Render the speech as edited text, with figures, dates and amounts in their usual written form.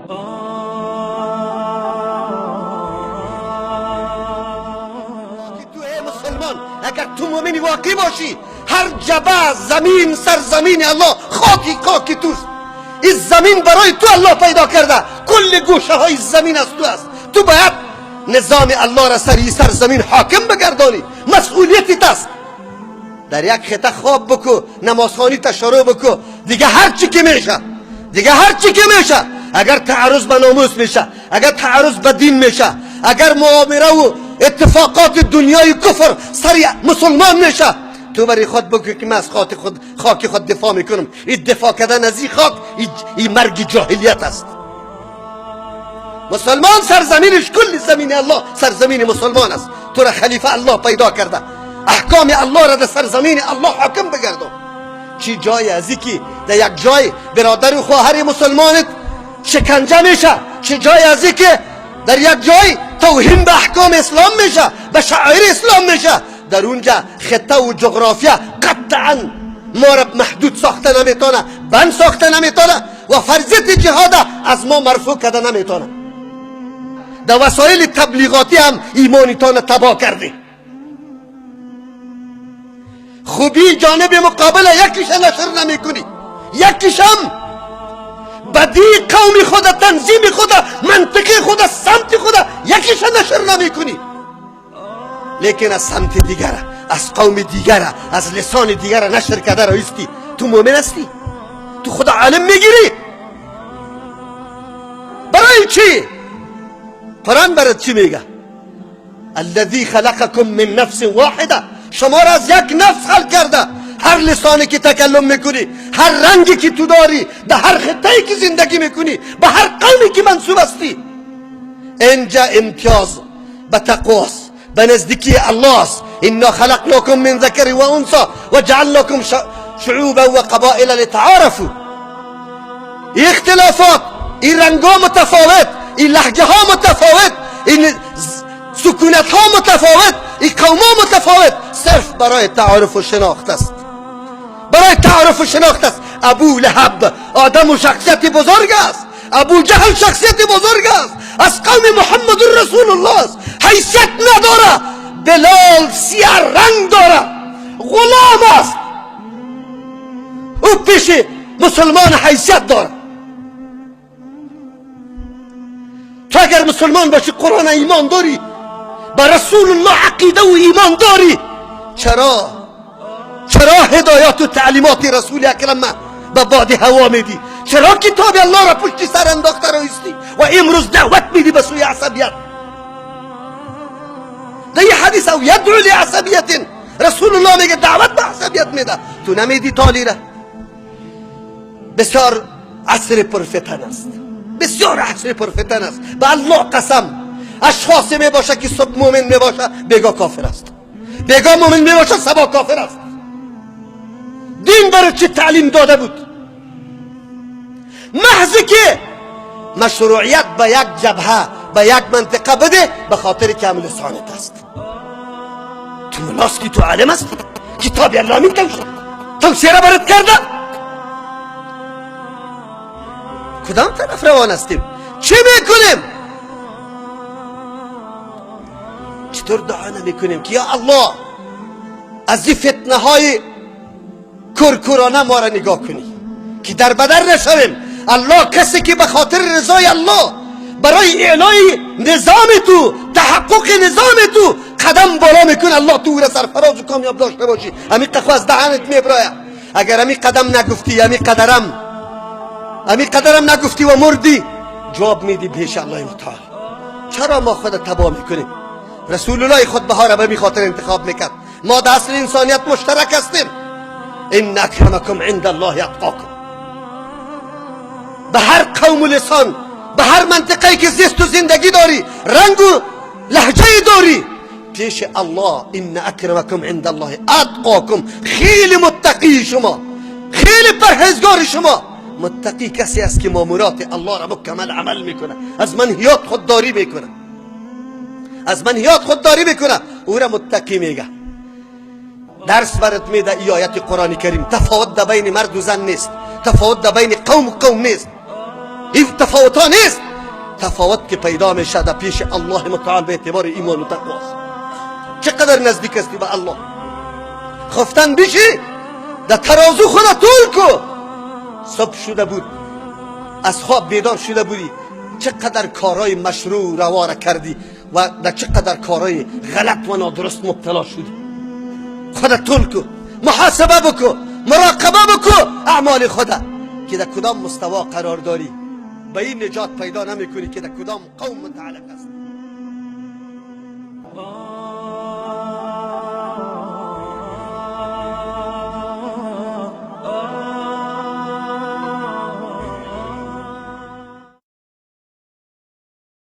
تو ای مسلمان، اگر تو مؤمن واقعی باشی، هر جبه زمین سرزمین الله، خاکی خاکی توست. این زمین برای تو الله پیدا کرده، کل گوشه های زمین از تو است. تو باید نظام الله را سر سرزمین حاکم بگردانی، مسئولیت است. در یک خطه خواب بکو، نمازخوانی تشروع بکو، دیگه هر چی که میشه، دیگه هر چی که میشه. اگر تعرض به ناموس میشه، اگر تعرض به دین میشه، اگر مؤامره و اتفاقات دنیای کفر سر مسلمان میشه، تو برای خود بگو که من از خاک خود دفاع میکنم. این دفاع کردن از این خاک، این مرگ جاهلیت است. مسلمان سرزمینش کل زمین الله، سرزمین مسلمان است. تو را خلیفه الله پیدا کرده، احکام الله را در سرزمین الله حاکم بگردان. چی جای از که در یک جای برادر و خواهر مسلمانت شکنجه میشه، چه جای از که در یک جای توهین به احکام اسلام میشه، به شعائر اسلام میشه. در اونجا خطه و جغرافیا قطعا ما را محدود ساخته نمیتونه، بند ساخته نمیتونه و فرضیت جهاد از ما مرفوع کرده نمیتونه. در وسایل تبلیغاتی هم ایمانتان تباه کرده. خوبی جانب مقابل یکیش نشر نمیکنی، یکیش هم بدی قوم خود، تنظیم خود، منطقه خود، سمت خود، یکیش نشر نمیکنی. لیکن از سمت دیگر، از قوم دیگر، از لسان دیگر نشر کرده رایستی. تو مؤمن هستی؟ تو خدا عالم میگیری؟ برای چی؟ قرآن برات چی میگه؟ الذی خلقکم من نفس واحده، شما را از یک نفس خلق کرده. هر لسانی که تکلم میکنی، هر رنگی که تو داری، به هر خطه‌ای که زندگی میکنی، به هر قومی که منسوب هستی، اینجا امتیاز به تقواست، به نزدیکی الله است. انا خلقناکم من ذکر و انثی و جعلناکم شعوبا و قبائل لتعارفوا. این اختلافات، این رنگا متفاوت، این لهجه ها متفاوت، این سکونت ها متفاوت، این قوم ها متفاوت، صرف برای تعارف و شناخت است. برای تعارف و شناخت است. ابو لهب آدم و شخصیت بزرگ است، ابو جهل شخصیت بزرگ است، از قوم محمد رسول الله است، حیثیت نداره. بلال سیاه رنگ داره، غلام است، او پیش مسلمان حیثیت داره. تو اگر مسلمان باشی، قرآن ایمان داری، به رسول الله عقیده و ایمان داری، چرا هدایات و تعلیمات رسول اکرم به باد هوا میدی؟ چرا کتاب الله را پشت سر انداخته رایستی و امروز دعوت میدی به سوی عصبیت؟ در این حدیث او یدعو لعصبیت، رسول الله میگه دعوت به عصبیت میده، تو نمیدی تالی را. بسیار عصر پرفتن است، بسیار عصر پرفتن است. به الله قسم، اشخاص می باشه که صبح مؤمن می باشه، بیگاه کافر است، بیگاه مؤمن می باشه، صبح کافر است. دین برای چه تعلیم داده بود؟ محض که مشروعیت به یک جبهه، به یک منطقه بده، به خاطر که هم لسانت است. تو ملاستی، تو عالم است، کتاب الله می توصیه را برات کرده. کدام طرف روان هستیم؟ چه میکنیم؟ چطور دعا نمیکنیم که یا الله از این فتنه های کورکورانه ما را نگاه کنی که در بدر نشویم. الله کسی که به خاطر رضای الله برای اعلای نظام تو، تحقق نظام تو قدم بالا میکنه، الله تو را سرفراز و کامیاب داشته باشی. همین قخو از دهنت میبرایه. اگر همین قدم نگفتی، همین قدرم نگفتی و مردی، جواب میدی پیش الله متعال. چرا ما خود تباه میکنیم؟ رسول الله خود بها را به خاطر انتخاب میکرد. ما در اصل انسانیت مشترک هستیم. ان اکرمکم عند الله اتقاکم. به هر قوم و لسان، به هر منطقه‌ای که زیست و زندگی داری، رنگ و لهجه داری، پیش الله ان اکرمکم عند الله اتقاکم. خیلی متقی شما، خیلی پرهیزگار شما. متقی کسی است که مامورات الله را مکمل عمل میکنه، از منهیات خودداری میکنه، از منهیات خودداری میکنه، او را متقی میگه. درس برات میده ای آیت قرآن کریم. تفاوت در بین مرد و زن نیست، تفاوت در بین قوم و قوم نیست. این تفاوت ها نیست. تفاوت که پیدا میشه در پیش الله متعال به اعتبار ایمان و تقواست. چقدر نزدیک هستی به الله. خفتن بشی در ترازو خود طول کو. صبح شده بود، از خواب بیدار شده بودی، چقدر کارهای مشروع روا را کردی و در چقدر کارهای غلط و نادرست مبتلا شدی. خود طول کو، محاسبه بکو، مراقبه بکو اعمال خود که در کدام مستوا قرار داری. به این نجات پیدا نمیکنی که در کدام قوم متعلق است.